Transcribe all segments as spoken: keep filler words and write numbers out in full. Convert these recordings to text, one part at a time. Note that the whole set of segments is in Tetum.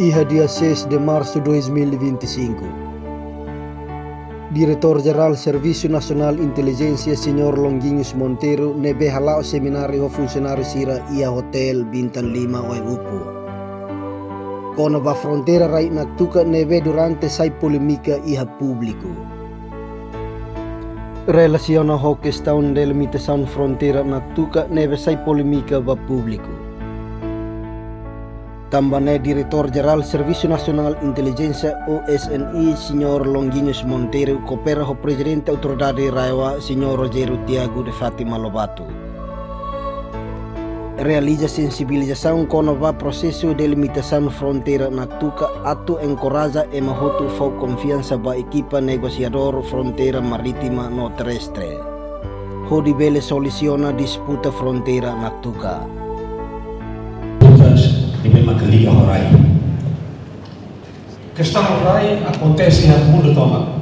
Iha dia seis de março dois mil e vinte e cinco, Diretór Jerál Servisu Nasionál Intelijénsia, Señór Longuinhos Monteiro, ne'ebé hala'o semináriu ho funsionáriu sira iha Hotel Bintang Lima Oe-Upu, kona-ba fronteira rai Naktuka ne'ebé durante sai polémika iha públiku. Relasiona ho kestaun delimitasaun fronteira Naktuka ne'ebé sai polémika ba públiku. Tanba ne'e Diretór Jerál Servisu Nasionál Intelijénsia, O S N I, Señór Longuinhos Monteiro, koopera ho Prezidente Autoridade RAEOA, Señór Rogério Tiago de Fátima Lobato, realiza sensibilizasaun kona-ba prosesu delimitasaun fronteira Naktuka atu enkoraja ema hotu fó konfiansa ba ekipa negosiadór fronteira marítima no terrestre, hodi bele solusiona disputa fronteira Naktuka. Disputas ne'ebé maka liga ho rai. Kestaun rai akontese iha mundu tomak.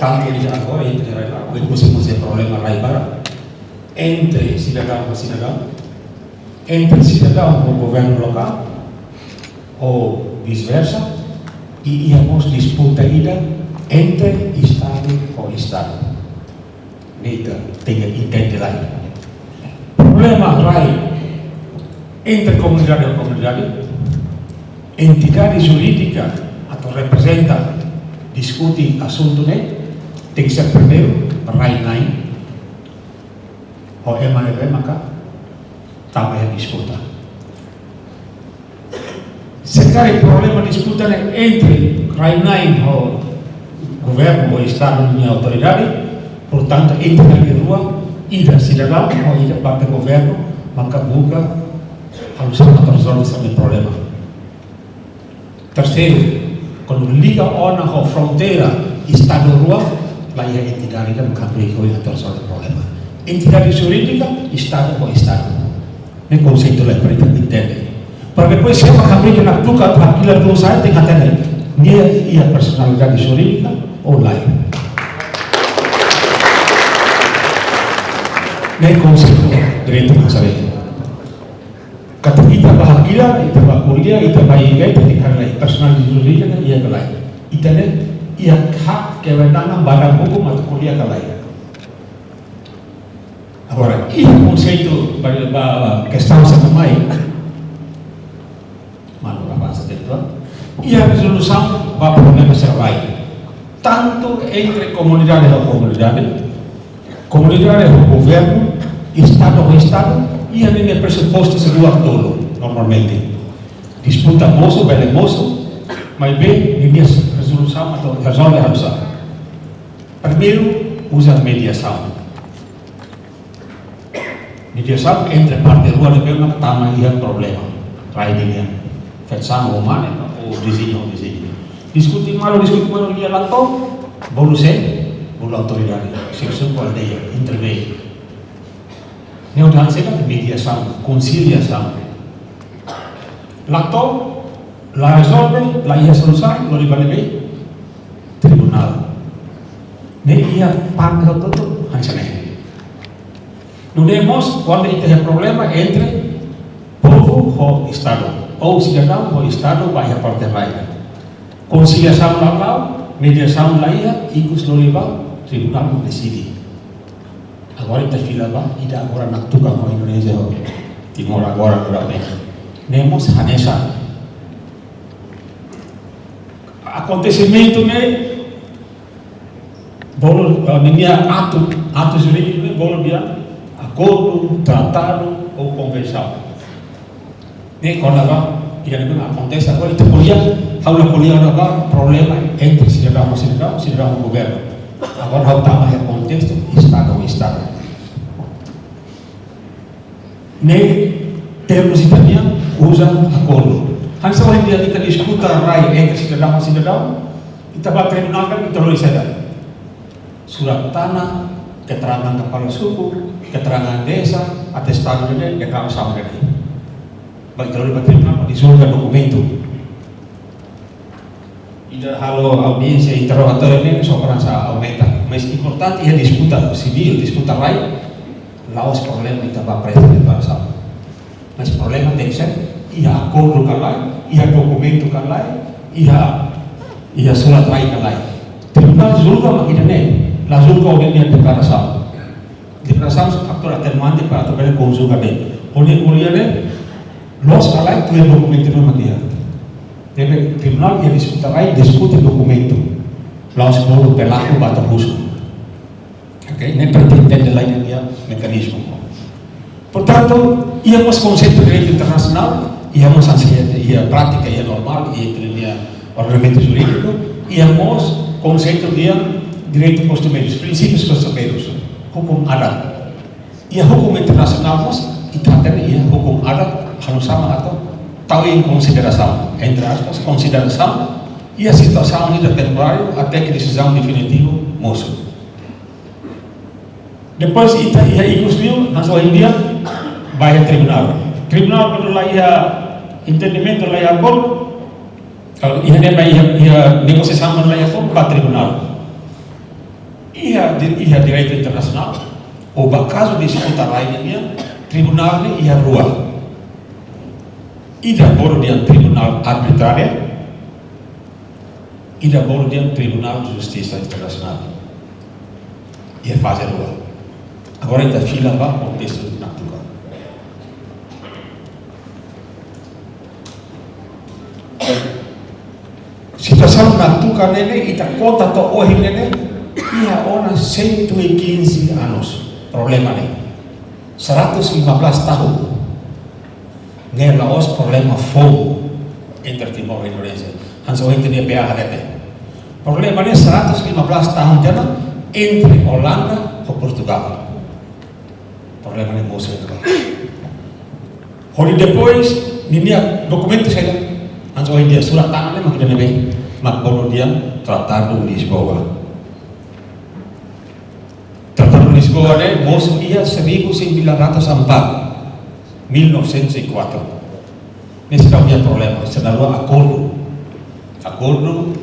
Tantu iha agora, iha rai laran, depois temos o problema rai barak entre sidadaun ho sidadaun, entre sidadaun ho governu lokál, ou vice-versa, i iha mós disputa ida entre Estadu ho Estadu. Ne'e ita tenke entende lai. Problema rai entre komunidade ho komunidade, entidade jurídika atu reprezenta, diskute asuntu ne'e, tenke ser primeiru rai-na'in ho ema ne'ebé maka tama iha disputa. Se karik problema disputa ne'e entre rai-na'in ho governu ou Estadu nia autoridade, portantu, entre rai rua, ida sidadaun ho ida parte governu, maka buka solusaun atu rezolve esse problema. Terseiru, kuandu liga ona ho fronteira Estadu rua, la iha entidade ida maka bele hodi atu rezolve problema. Entidade jurídika, Estadu ho Estadu. Ne'e konseitu lai para ita entende. Para depois, se ema kabritu Naktuka atu hakilar tuun sa'e, tenke hatene, nia iha personalidade jurídika ou lae. Ne'e konseitu direitu hanesan ne'e. Katak ita bá hakilar, ita bá ko'alia, ita bá iha, ita tenke hatene personalidade jurídika iha ka lae. Ita-nia iha hak, kewenangan, badan hukum atu ko'alia ka lae. Agora, iha konseitu ba, ba, ba kestaun sira mai. Malu, avansa, diretór. Iha rezolusaun ba problema sira rai. Tantu entre komunidade ho komunidade, komunidade ho governu, Estadu ho Estadu, iha ninia presupostu sira rua tolu, normalmente. Disputa mosu, bele mosu, maibé ninia rezolusaun atu rezolve harus. Primeiru, uza mediasaun. Mediasaun entre parte rua ne'ebé mak tama iha problema. Rai nian. Fetisaun ho mane, ou viziñu ho viziñu. Diskute malu, diskute malu, lia la to'o, bolu sé, bolu autoridade. Seksaun ho aldeia, intervei. Ne'e ita chama mediasaun, konsiliasaun. La to'o, la rezolve, la iha solusaun, lori ba ne'ebé? Tribunál. Ne'e iha parte hotu-hotu hanesan ne'e. Nune'e mós, kuandu ita iha problema entre povu ho Estadu, ou sidadaun ho Estadu, ba iha parte lain. Konsiliasaun la la'o, mediasaun la iha, ikus lori ba tribunál mak deside. Agora ita fila ba, ida agora Naktuka ho Indonézia ho Timor agora durante. Ne'e mós hanesan. Akontesimentu ne'e, bolu, eh, ninia atu, atu jurídiku ne'e, bolu dehan akordu, tratadu, ou konvensaun. Ne'e kona-ba, ida ne'ebé akontese, agora ita ko'alia, ha'u la ko'alia kona-ba problema entre sidadaun ho sidadaun, sidadaun ho governu. Agora ha'u tama iha kontestu Estadu ho Estadu. Ne'e termus ita-nian uza akordu. Hanesan ohin dehan ita disputa rai entre sidadaun ho sidadaun, ita ba tribunál kan ita lori saida? Surat tanah, keterangan kepala suku, keterangan desa, atestadu de, deklarasaun de. Ba ita lori ba tribunál, ba dizulga dokumentu. Ida halo audiénsia interrogatóriu ne'e só para sa aumenta. Mas importante iha disputa sivíl, disputa rai, la'ós problema ita ba presa deklarasaun. Mas problema tenke ser iha akordu ka lae, iha dokumentu ka lae, iha, iha surat rai ka lae. Tribunál julga mak ida-ne'e, la julga ó-nia deklarasaun. Deklarasaun fatór atenuante para atu bele konjulga de'it. Ó-nia ko'alia ne'e, loos ka lae, tuir dokumentu ne'ebé mak iha. Ne'ebé tribunál iha disputa rai, diskute dokumentu. La'ós bolu pelaku ba atu husu. Oke, ne'e para ita entende lai nia mekanizmu. Portantu, iha mós konseitu direitu internasionál, iha mós ansi-, iha prátika, iha normál, iha ita-nia ordenamentu jurídiku, iha mós konseitu direitu kostumeiru, prinsípius kostumeiru, hukum adat. Iha hukum internasionál mós, ita hatene iha hukum adat, halo sama atu tau em consideração, entre aspas, consideração, iha situasaun ida temporáriu, até ke desizaun definitivu mosu. Depois ita iha ikus liu, hanesan ohin dehan, bá iha tribunál. Tribunál kuandu la iha entendimentu, la iha akordu, kalau iha ne'ebá iha, iha negosiasaun la iha akordu, bá tribunál. Iha di-, iha direitu internasionál, ou bá kazu disputa rai nian, tribunál ne'e iha rua. Ida bolu dehan tribunál arbitráriu, ida bolu dehan Tribunál Justisa Internasionál. Iha faze rua. Agora ita fila ba kontestu Naktuka. Situasaun Naktuka ne'e ne'e, ita konta to'o ohin ne'e ne'e, iha ona cento e quinze anos. Problema ne'e. Seratus lima belas tahun. Ne'e la'ós problema foun entre Timor ho Indonézia. Hanesan ohin ita-nia B A hatete. Problema ne'e seratus lima belas tahun tiha ona entre Olanda ho Portugal. Problema ne'e mosu ona. Hodi depois, ninia dokumentu saida. Hanesan ohin dehan surat tangan ne'e mak ida ne'ebé, mak bolu dehan Tratadu Lisboa. Tratadu Lisboa ne'e mosu iha seribu sembilan ratus empat, mil novecentos e quatro. Ne'e seidauk iha problema, seidauk iha akordu. Akordu,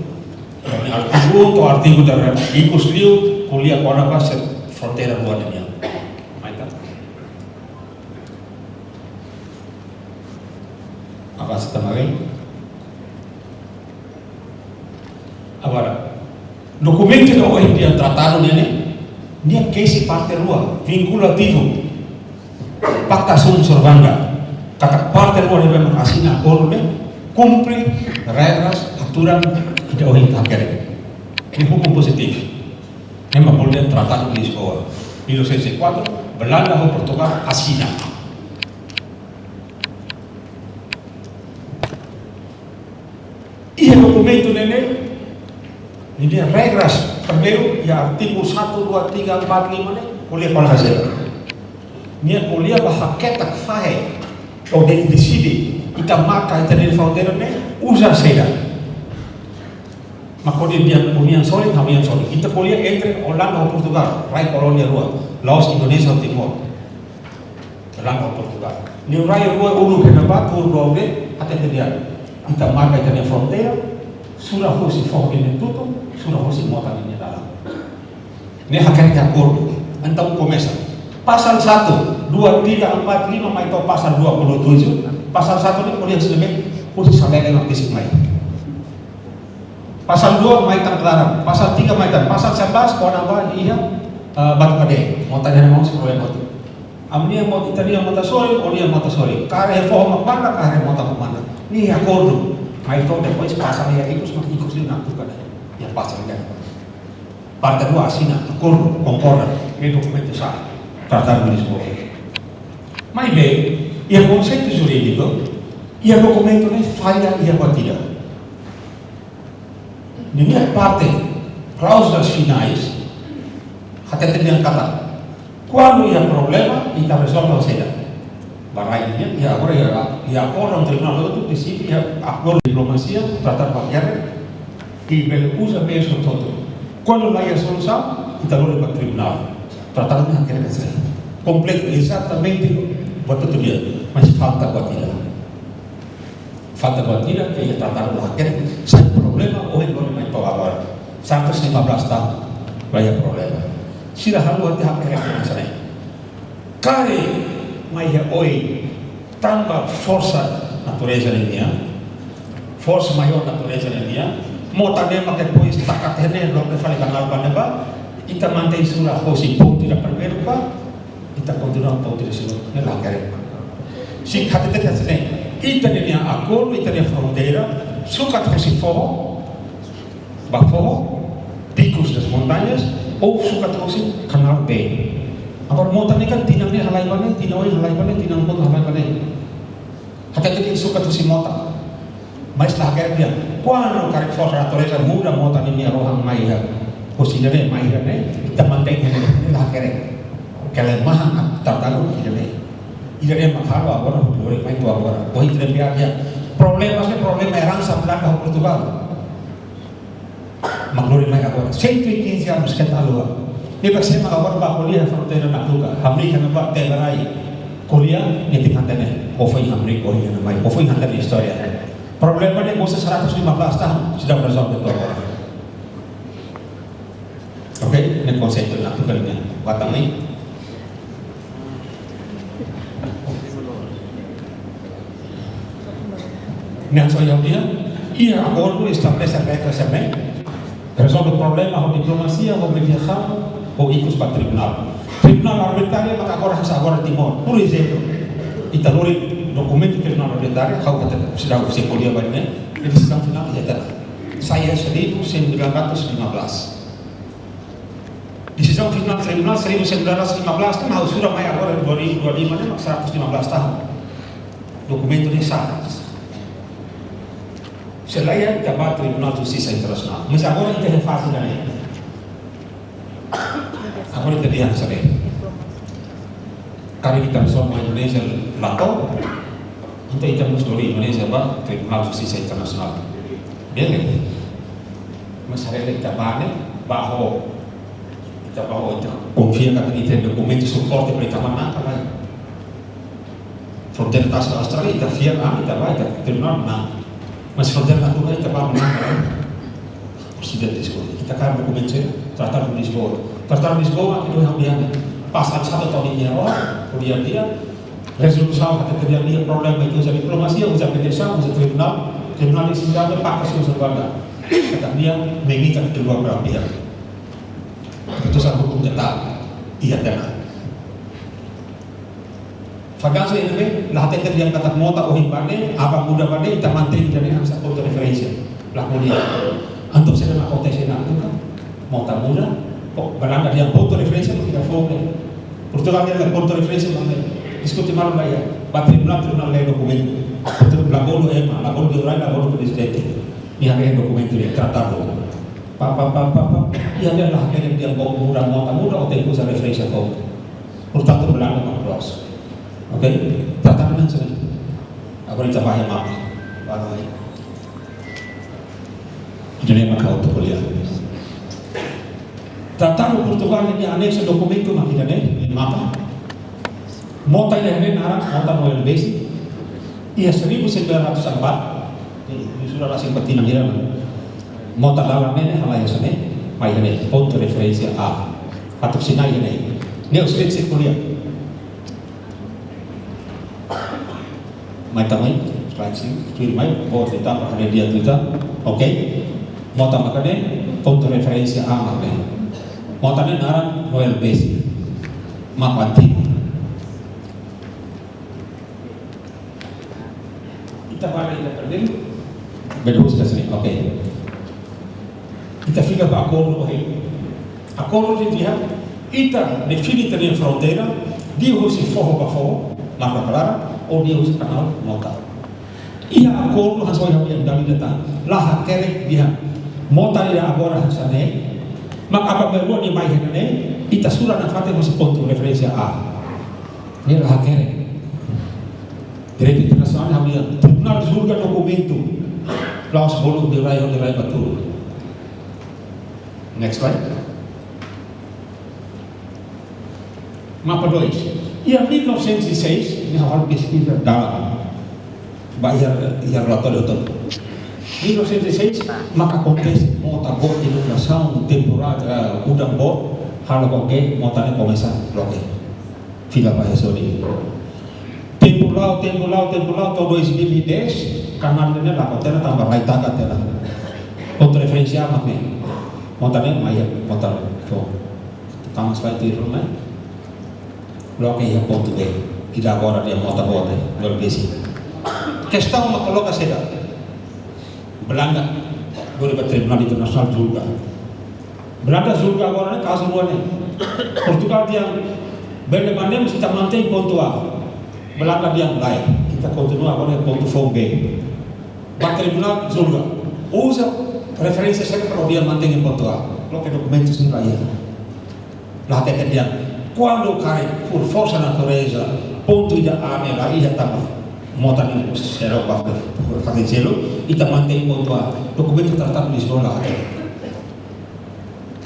artigu um to'o artigu da ikus liu, ko'alia kona-ba fronteira rua nian. Mai ita. Avansa tan bem. Agora, dokumentu ne'ebé ohin dehan tratadu ne'e ne'e, nia kesi parte rua, vinkulativu. Pacta sunt servanda. Katak parte rua ne'ebé mak asina akordu ne'e, kumpre regras, aturan ida ohin hakerek. Ne'e hukum pozitivu. Ne'e mak bolu dehan Tratadu de Lisboa, mil novecentos e quatro, Belanda ho Portugal asina. Iha dokumentu ne'e ne'e, ninia regras, primeiru, iha artigu satu, dua, tiga, empat, lima ne'e, ko'alia kona-ba saida. Nia ko'alia ba haketak fahe, ou de-, deside, ita marka ita-nia fronteira ne'e, uza saida. Mak ko'alia dehan ó-nian sorin, ha'u-nian sorin. Ita ko'alia entre Olanda ho Portugal, rai kolónia rua, la'ós Indonézia ho Timor. Olanda ho Portugal. Liurai rua uluk iha ne'ebá, tuur dua uluk, hatete dehan. Ita marka ita-nia fronteira, sura husi foho nia tutun, sura husi mota nia dalan. Ne'e hakerek akordu. Entaun komesa. Pasal satu, dua, tiga, empat, lima, mai to'o pasal dua puluh tujuh. Pasal satu ne'e ko'alia hanesan ne'e, husi Salele mak besik mai. Pasal dua mai tan klaran, pasal tiga mai tan, pasal sebelas kona-ba iha, eh, Batu Kade'eng, mota ida-ne'e mós problema hotu. Ami-nia mota, ita-nia mota sorin, ó-nia mota sorin. Karik foho mak manda, karik mota mak manda. Ne'e akordu. Mai to'o depois pasal iha ikus, mak ikus liu Naktuka ne'e. Iha pasal ne'e. Parte rua asina akordu, konkorda, ne'e dokumentu sah, Tratadu de Lisboa. Maibé, iha konseitu jurídiku, iha dokumentu ne'e falla iha buat ida. Ninia parte, kláuzulas finais, hatete dehan katak, kuandu iha problema, ita rezolve ho saida. Ba rai nian, iha agora iha, iha akordu tribunál hotu, deside, iha akordu diplomasia, tratadu ba guerra, i bele uza meius hotu-hotu. Kuandu la iha solusaun, ita lori ba tribunál. Tratadu ne'e hakerek hanesan ne'e. Kompletu, ezatamente, buat hotu di'ak, mas falta buat ida. Falta buat ida, ke iha tratadu la hakerek, sai problema, ohin lori mai to'o agora. Seratus lima belas tahun, la iha problema. Sira halo atu hakerek hanesan ne'e. Karik mai iha oin, tanba forsa natureza ninian, Forsa maiór natureza ne'e nian. Mota ne'e mak depois taka tiha ne'e, loke fali kanál ba ne'ebá. Ita mantein sura hosi pontu ida primeiru ba, ita kontinua pontu ida segundu. Ne'e la hakerek. Se hatete hanesan ne'e, ita-nia akordu, ita-nia fronteira, sukat hosi foho ba foho, Picos das Montanhas, ou sukat hosi kanál B. Agora mota ne'e kan tinan ne'e halai ba ne'e, tinan oin halai ba ne'e, tinan kotuk halai ba ne'e. Hatete katak sukat hosi mota. Mas la hakerek dehan. Kuandu karik forsa natureza muda mota ne'e nia rohan mai iha, hosi ida-ne'e mai iha ne'e, ita mantein iha ne'e, la hakerek. Kelemahan tratadu ida-ne'e. Ida-ne'e mak halo agora, lori mai to'o agora. Ohin ita dehan, problema, se problema eransa Belanda ho Portugal. Mak lori mai agora, cento e quinze anos ke ta lua. Ne'ebé se mak agora bá ko'alia fronteira naktuka, hamriik iha ne'ebá, tebra rai. Ko'alia, nia tenke hatene, ó foin hamriik, ó iha ne'e mai, ó foin hatene istória. Problema ne'e mosu seratus lima belas tahun, seidauk rezolve to'o agora. Oke, ne'e konseitu naktuka nian. Batang ne'e. Ne'e hanesan ohin ha'u dehan, iha akordu estabelese regras ne'e, rezolve problema ho diplomasia, ho mediasaun, ho ikus ba tribunál. Tribunál arbitráriu maka agora hanesan agora Timor. Por ezemplu, ita lori dokumentu tribunál arbitráriu, ha'u hatete, seidauk sei ko'alia ba ne'e, desizaun finál iha tiha. Sai iha seribu sembilan ratus lima belas. Desizaun finál tribunál seribu sembilan ratus lima belas, kan ha'u sura mai agora dua ribu dua puluh lima ne'e mak seratus lima belas tahun. Dokumentu ne'e sah. Se lae ita bá Tribunál Justisa Internasionál. Mas agora ita iha faze ida-ne'e. Agora ita dehan sabe. Karik ita-nia soma Indonézia la to'o, entaun ita mós lori Indonézia ba Tribunál Justisa Internasionál. Bele. Mas haree ita bá ne'e, bá ho, ita bá ho, ita konfia katak ita-nia dokumentu suporta para ita manán ka lae. Fronteira tasi Austrália, ita fiar, ah, ita bá, ita tribunál, nah. Mas fronteira naktuka ita bá, nah, nah. Presidente Lisboa. Ita kaer dokumentu, Tratadu Lisboa. Tratadu Lisboa, itu yang dia. Pasal satu tahun ini, oh, kemudian dia, rezolusaun hatete dehan iha problema itu uza diplomasia, uza mediasaun, uza tribunál, tribunál deside, paksa uza banda. Katak nia mengikat kedua belah pihak. Keputusan hukum tetap iha tiha ona. Fallansu iha ne'ebé, la hatete dehan katak mota ohin ba ne'e, aban muda ba ne'e, ita mantein ida-ne'e hanesan pontu referénsia. La ko'alia. Entaun se la akontese naktuka, mota muda, po, Belanda dehan pontu referénsia, mak ita foun ne'e. Portugal dehan pontu referénsia, mak ne'e. Diskute malu ba iha, ba tribunál, tribunál lee dokumentu. Portu-, la bolu ema, la bolu liurai, la bolu prezidente. Nia haree dokumentu ida, tratadu. Pa, pa, pa, pa, pa. Iha ne'e la hakerek dehan mota muda, mota muda, ó tenke uza referénsia foun. Portantu, Belanda mak loos. Oke? Tratadu hanesan ne'e. Agora ita bá iha mapa. Bá iha. Ida-ne'e mak ha'u atu ko'alia. Tratadu Portugal nia aneksu dokumentu mak ida-ne'e, mapa. Mota ida-ne'e naran, mota Noel Besik. Iha seribu sembilan ratus empat. Ini sudah asing petina mira. Mota dalan ne'e halai hanesan ne'e, mai iha ne'e, pontu referénsia A. Atu sinál iha ne'e. Ne'e uslit sirkulia. Mai tamai, slide sini, tuir mai, bor di tapa, ada dia tuita. Oke. Mota maka ne'e, pontu referénsia A maka ne'e. Mota ne'e naran Noel Besik. Mapa antigu. Ita bá, ita perdeu. Bele husu ka sini, oke. Ita fila ba akordu ohin. Akordu ne'e dehan, ita define ita-nia fronteira, liuhosi foho ba foho, mapa klaran, ou liuhosi kanál mota. Iha akordu hanesan ohin ha'u dehan dala ida tan, la hakerek dehan mota ida agora hanesan ne'e, mak aban-bainrua nia mai iha ne'e, ita sura nafatin hosi pontu referénsia A. Ne'e la hakerek. Direitu internasionál ha'u dehan, tribunál julga dokumentu. La'ós bolu liurai, liurai ba tuur. Next slide. Mapa dois. Iha mil novecentos e seis, ne'e ha'u halo peskiza dalan. Ba iha, iha relatóriu hotu. Mil novecentos e seis, maka akontese mota boot, inundasaun, temporada, eh, udan boot, halo com que mota ne'e komesa loke. Fila ba iha sorin. Tempu la'o, tempu la'o, tempu la'o, to'o dois mil e dez, Kanal ne'e la ko tena tanba rai taka tena. Pontu referénsia mak ne'e. Mota ne'e mai iha, mota ne'e. So, tama slide itu, ne'e. Loke iha pontu B. Ida agora nia mota boot, dua besi. Kestaun mak koloka saida. Belanda, bele ba Tribunál Internasionál julga. Belanda julga agora ne'e kazu rua ne'e. Portugál dehan bele ba ne'e, ita mantein pontu A. Belanda dehan lae, ita kontinua agora iha pontu foun B. Ba tribunál julga. Uza referénsia saida para dehan mantein pontu A. Loke dokumentu sira iha. La hatete dehan, kuandu karik por forsa natureza, pontu ida A ne'e la iha tanba mota ne'e selu ba, fatin selu, ita mantein pontu A. Dokumentu Tratadu Lisboa la hatete.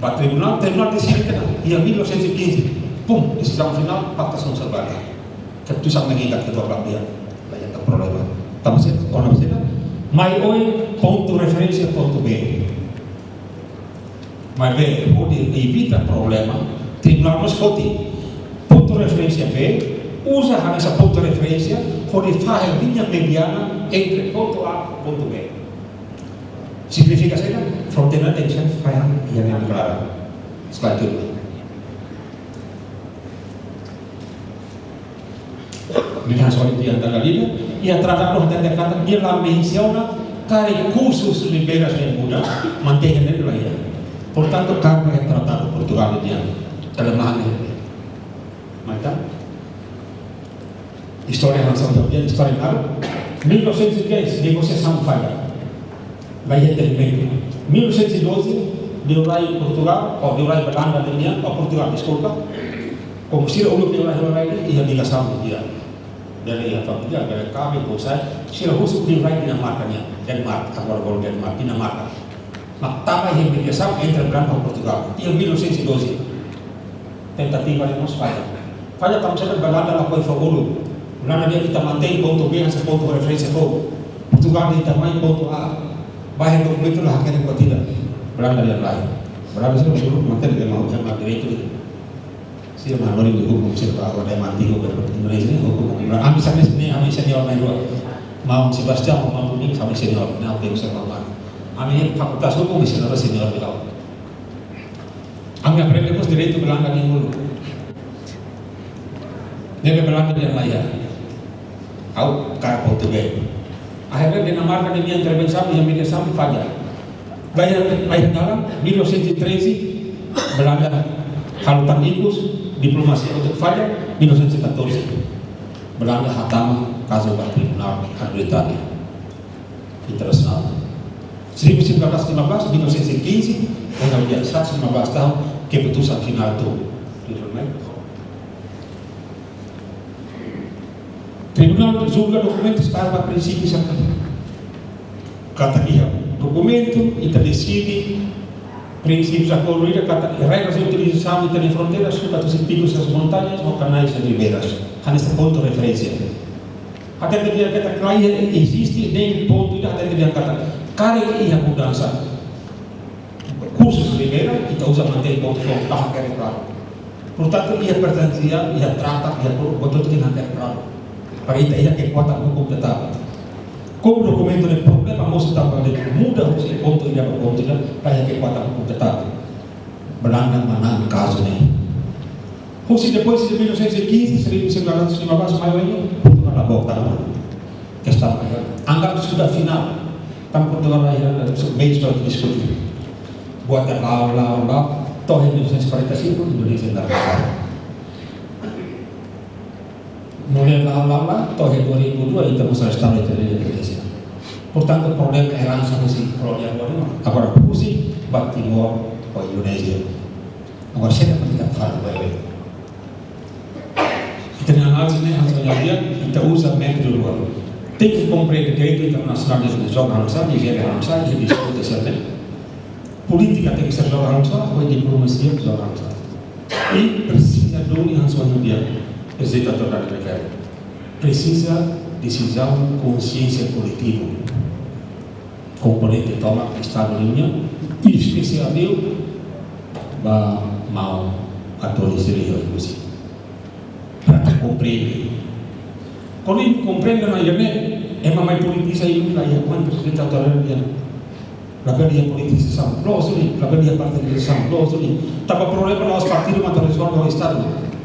Ba tribunál, tribunál deside tiha ona, iha mil novecentos e quinze, pum, desizaun finál, Pakta Sonsal Belanda. Keputusan ne'e iha ketua Belanda, la iha problema. Tanba saida, kona-ba saida, mai oin pontu referénsia pontu B. Maibé, hodi evita problema, tribunál mós foti pontu referénsia B, uza hanesan pontu referénsia, hodi fahe liña mediana entre pontu A, pontu B. Signifika saida? Fronteira tenke ser fahe iha ne'e deklaradu. Setelah itu. Nia hanesan ohin dehan tiha ona, iha tratadu hatete katak nia la mensiona karik kursus ribeiras ne'e muda, mantein ne'e la iha. Portantu, karena iha tratadu Portugál nian, kelemahan ne'e. Maibé, istória hanesan ohin dehan, istória naruk, mil novecentos e dez, negosiasaun falla. Ba iha entendimentu. Mil novecentos e doze, liurai Portugál, ou liurai Belanda nian, ou Portugál, deskulpa. Komu sira uluk liurai, liurai ne'e iha ligasaun di'ak. Bele iha família, bele kaben, bele sai. Sira husu liurai Dinamarka nian, Denmark, agora bolu Denmark, Dinamarka. Mak tama iha mediasaun entre Belanda ho Portugál iha mil novecentos e doze. Tentativa ne'e mós falla. Falla tanba saida? Belanda lakohi fó uluk. Belanda dehan ita mantein pontu B hanesan pontu referénsia foun. Portugál dehan ita mai pontu A. Ba iha dokumentu la hakerek buat ida. Belanda dehan lae. Belanda sira uluk mantein de'it, ema, ema direitu de'it. Sira mak lori hukum, sira ba agora ema antigu, Indonézia ne'e hukum. Ami hanesan ne'e, ami senior na'in-rua. Maun Sebastião, maun Domingos, ami senior, ne'e oke, sira ba. Ami fakultas hukum, sira senior de'it. Ami aprende mós direitu Belanda nia uluk. Ne'ebé Belanda dehan lae. Ha'u hakarak pontu B. Akhirnya Dinamarka nia intervensaun, nia mediasaun falla. Ba iha, ba iha dalan, mil novecentos e treze, Belanda halo tan ikus, diplomasia hotu falla, mil novecentos e catorze, Belanda hatama kazu ba Tribunál Arbitráriu Internasionál. Seribu sembilan ratus lima belas, mil novecentos e quinze, ona dia seratus lima belas tahun, keputusan finál tu. Tribunál julga dokumentu tanba prinsípiu sira-ne'e. Katak iha dokumentu, ita deside, prinsípiu sira koruida, katak regras de utilização ita-nia fronteira, sukat husi picos das montanhas, ou canais e ribeiras. Hanesan pontu referénsia. Até que dia que ita klai eziste, ne'e pontu ida, até que dia katak karik iha mudansa. Kursus ribeira, ita uza mantein pontu foun, la hakerek klaru. Portantu, iha pertensia, iha trata, iha pro-, buat hotu tenke hakerek klaru. Para ita iha kekuatan hukum tetap. Komu dokumentu ne'e problema, mosu tanba ne'e muda husi pontu ida ba pontu ida, la iha kekuatan hukum tetap. Belanda manán kazu ne'e. Husi depois de mil novecentos e quinze, seribu sembilan ratus lima belas, mai ohin, Portugál la book tan ona. Kestaun ne'e anggap sudah finál. Tanba Portugál la iha, eh, su-, meius para diskute. Buat la'o, la'o, la'o. To'o iha mil novecentos e quarenta e cinco, Indonézia la. Mulai la'o, la'o, la'o. To'o iha dua ribu dua, ita mós restaura ita-nia independénsia. Portantu, problema eransa husi koloniál agora, agora husi ba Timor ho Indonézia. Agora, saida mak ita halo, baibain. Ita-nia análize ne'e, hanesan ohin dehan, ita uza métodu rua. Tenke komprende direitu internasionál, joga hanesan, Nigéria hanesan, iha disputa sira-ne'e. Polítika tenke ser joga hanesan, ho diplomasia joga hanesan. I presiza duni, hanesan ohin dehan, Prezidente Autoridade Reker. Presiza desizaun konsiénsia koletivu. Komponente tomak Estadu nian, i espesiál ba maun António Silva Lusi. Para ita komprende. Kuandu komprende ona ida-ne'e, Ema mai politiza i la iha, kuandu prezidente autoridade nian. Labele iha politizasaun, loos duni, labele iha partidarizasaun, loos duni. Tanba problema la'ós partidu mak atu rezolve ho Estadu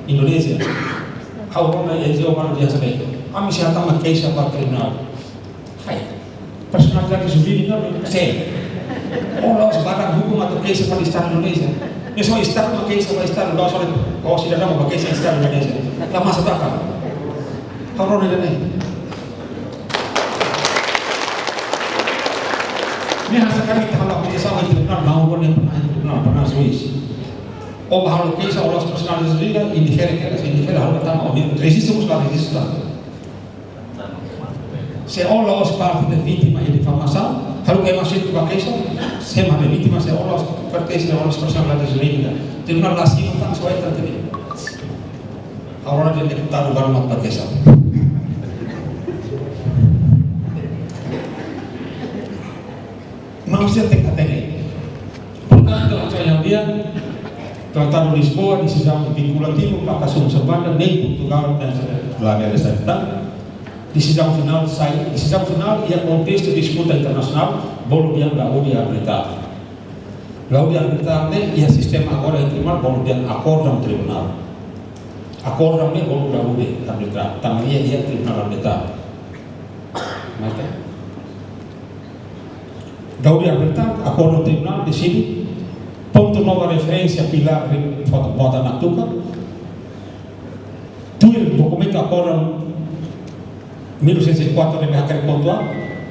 Indonézia. Ha'u rona N G O balu di'ak sabe. Ami sei hatama keixa ba tribunál. Hai. Personalidade jurídika, sé. Ó la'ós badan hukum atu keixa ba Estadu Indonézia. Ne'e só Estadu mak keixa ba Estadu, la'ós ó sidadaun mak keixa Estadu Indonézia. La masak akal. Ha'u rona ida-ne'e. Ne'e hanesan karik ita halo aplisaun iha tribunál, maun rona iha plenáriu tribunál, plenáriu juís. Ó bá halo keixa, ó la'ós personalidade jurídika, indifere kedas, indifere halo tama, ó rejistu mós la rejistu. Se ó la'ós parte de vítima iha difamasaun, halo ke masih tu ba keixa, sé mak vítima, se ó la'ós parte, se ó la'ós personalidade jurídika. Tribunál la simu tan, só ita tadi. Agora de deputadu balu mak ba keixa. Maun sira tenke hatene. Portantu, ita-nia Tratadu Lisboa, desizaun vinkulativu, paka sum sabanda, ne'e Portugal, ne'e labele sai tan. Desizaun finál sai, desizaun finál iha kontestu disputa internasionál, bolu dehan Laude arbitral. Laude arbitral ne'e iha sistema agora iha tribunál, bolu dehan akordaun tribunál. Akordaun ne'e bolu Laude arbitral, tanba iha, iha tribunál arbitral. Maka Laude arbitral, akordaun tribunál deside, pontu nova referénsia pilár, foto bota na tuka. Tuir dokumentu akordaun mil novecentos e quatro ne'ebé hakerek pontu A,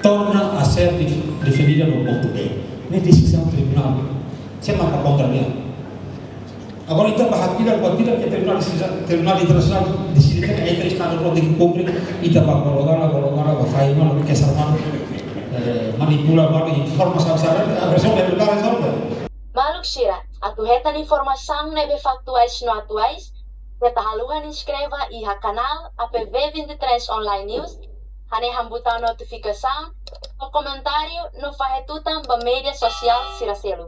torna a ser def-, definida no pontu B. Ne'e desizaun tribunál. Sé mak kontra dehan. Agora, ita bá hakilak, bá hakilak ke tribunál deside, tribunál internasionál deside ke entre Estadu rua tenke kumpre, ita bá golo-gala, golo-gala, bá fahe malu, kesar malu, eh, manipula malu, informa sala-sala, rezolve, rezolve. Maluk sira, atu hetan informasaun ne'ebé faktuais no atuais, keta haluha inskreve iha kanál A P V vinte e três Online News, hanehan butaun notifikasaun, no komentáriu, no fahe tutan ba média sosiál sira seluk.